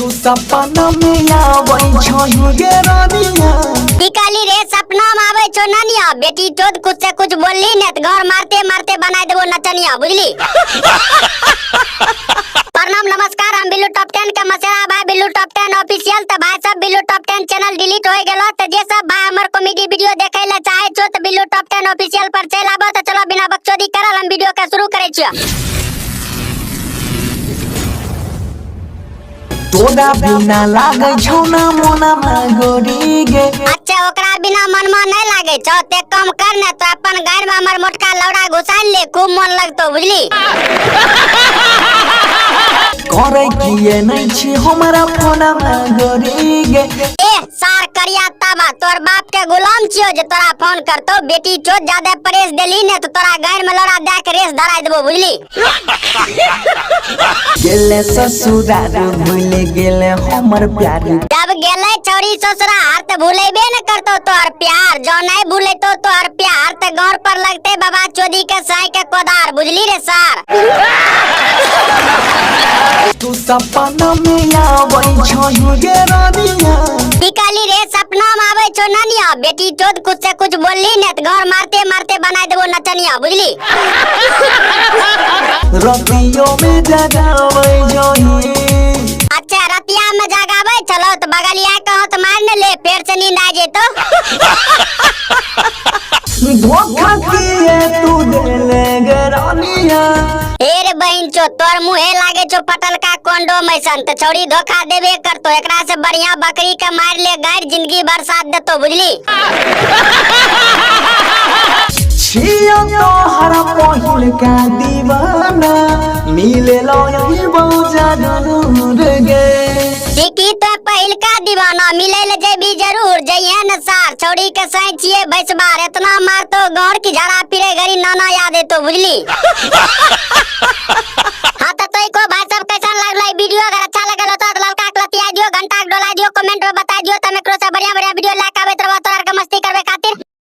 तू सपना में आबै छही गे रानिया। की कहली रे? सपना में आबै छौ ननिया? बेटी चोद, कुछ से कुछ बोलली ने त घर मारते मारते बनाई देबो नचनिया, बुझली? प्रणाम, नमस्कार, हम बिल्लू टॉप 10 के मसेरा भाई, बिल्लू टॉप 10 ऑफिशियल। त भाई सब, बिल्लू टॉप 10 चैनल डिलीट हो गेलो, त जे सब भाई हमर कॉमेडी वीडियो देखे ले चाहे छो त बिल्लू टॉप 10 ऑफिशियल पर चल आबो। त चलो, बिना बकचोदी करल हम वीडियो के शुरू करे छियो। तोरा बिना लागै छौ ना मोना गोरी गे। अच्छा, ओकरा बिना मनमा नहीं लागे छौ? ते कम कर ने तो अपन गाड़ में हमर मोटका लौड़ा घुसाइ ले, खूब मन लगतो, बुझली? करे किए नै छी हमरा फोना गोरी गे। ए सार करिया ताबा, तोर बाप के गुलाम छियो जे तोरा फोन करतो? बेटी चोद, ज्यादा प्रेस देली ने तो तोरा गाड़ में लौड़ा दे के रेस धराई देबो, बुझली? गेले ससुरार, भूल गेले हमर प्यार। जब गेले छौरी ससुरार त भूलेबे न करतो तोहर प्यार। जो नहीं भूलेतो तोहर प्यार त गौर पर लगते बाबा चोदी के साई के कोदार, बुझली रे सार? तू सपना में आबै छही गे रानिया। की कहली रे? सपना में आबै छौ ननिया? बेटी चोद, कुछ से कुछ बोलली ने त घर मारते मारते बनाई देबो नचनिया, बुझली? रतियो में जगाबै छही। अच्छा, रतिया में जगाबै चलो त बगलिया के हाथ मार ने ले, फेर से नींद आ जेतो। धोखा किए तू देले गे रानिया? हे रे बहिन चो, तोर मुहे लागे छो पटलका कोंडो मैसन, त छौरी धोखा देबे करतो। एकरा से बढ़िया बकरी के मार ले गाड़, जिंदगी भर साथ देतो, बुझली? छियो तोहर पहिल का दीवाना, मिले लो बौजा जरूर गे। ठीकी तो पहिलका दीवाना, मिले ले जेबी जरूर, जइहे न सार। छौरी के साई छिए बैसबार, एतना मारतो गौर की झाड़ा फिरे घड़ी नाना याद एतो, बुझली? हाँ तो को भाई सब, कैसा लागल वीडियो? अगर अच्छा लगल हो तो ललका के लतिया दियो, घंटा के डोला दियो, कमेंट में बता दियो, त हम एकरो से बढ़िया बढ़िया वीडियो ला